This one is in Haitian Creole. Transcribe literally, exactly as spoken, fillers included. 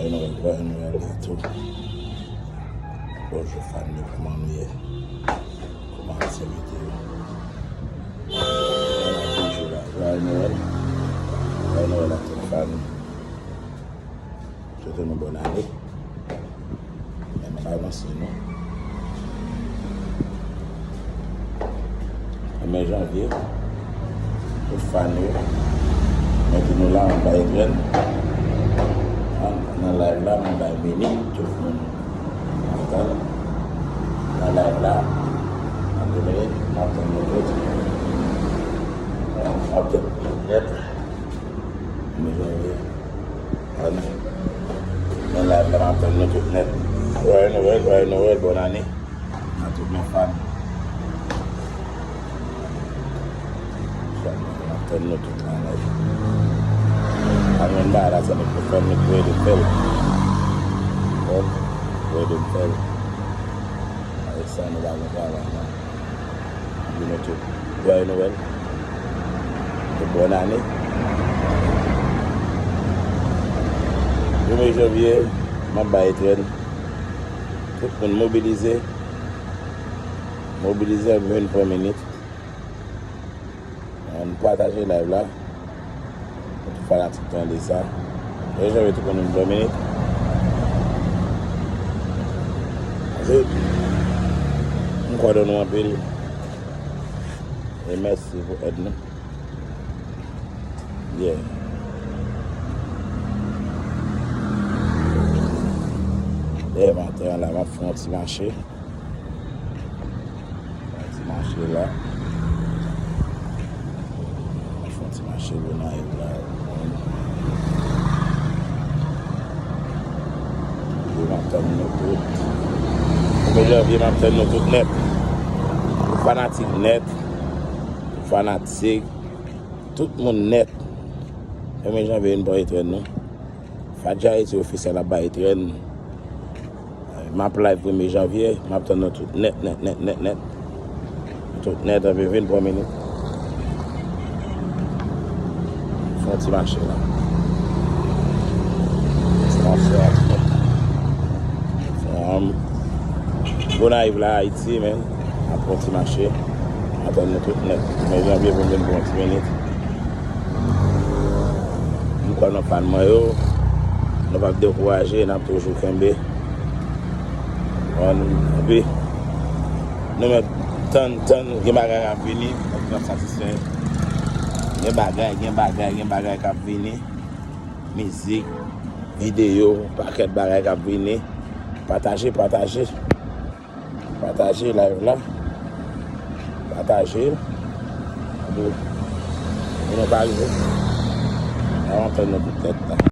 Jwèyè Nwèl, jwèyè Nwèl a tou. Bonjou fanmi, kòman nou ye? Kòman aktivite yo? Bon, toujou la. Jwèyè Nwèl. Jwèyè Nwèl a tout fanmi. Swete nou bòn ane. Men nou pa avanse non. Premye janvye, tout fan yo, mete nou la anba egrenn. Nan live la, mwen bay minit, tout moun. Nan live la, nan de minit, m ap tann nou tout. M ap tann nou tout nèt. Premye janvye. Nan live la, m ap tann nou tout nèt. Jwèyè Nwèl, jwèyè Nwèl, bòn ane. A tout mwen fan. M ap tann nou tout nan live. Ann jwenn bagay la, se nou pou fè l, nou pou ede m fè l. Bon, pou ede m fè l. Avèk sa, nou pa gen travay non. Di nou tout jwèyè Nwèl. E bòn ane. Premye janvye, m ap bay egrenn. Tout moun mobilize. Mobilize, m vin pran minit. Ann pataje live la. Pou tout fanatik tande sa. Premye janvye, tout moun vin pran minit. Paske m kwè nan nou anpil. E mèsi pou èd nou. Yeah. Dèyè maten an la, m ap fè yon ti mache. Yon ti mache la. M ap fè yon ti mache Gonayiv la. Premye janvye, m ap tann nou tout. Premye janvye, m ap tann nou tout nèt. Fanatik nèt. Fanatik. Tout moun nèt. Premye janvye, vin pran egrenn nou. Fadja Haiti Officiel ap bay egrenn. M ap live premye janvye, m ap tann nou tout nèt, nèt, nèt, nèt, nèt. Tout nèt, anpil vin pran minit. Fè yon ti mache la. Ti mache la. Fè, um, Gonayiv la, Ayiti, men. Ap fè yon ti mache. Antann nou tout nèt. Premye janvye pou m vin pran yon ti minit. M kwè nan fan mwen yo. Nou p ap dekouraje, n ap toujou kenbe. Bon, epi, nou mèt tann, tann, gen bagay k ap vini, n ap satisfè. Gen bagay, gen bagay, gen bagay k ap vini. Mizik, videyo, pakèt bagay k ap vini. Pataje, pataje. Pataje live la. Pataje l. Pou, pou nou pa rive. An antann nou tout tèt la.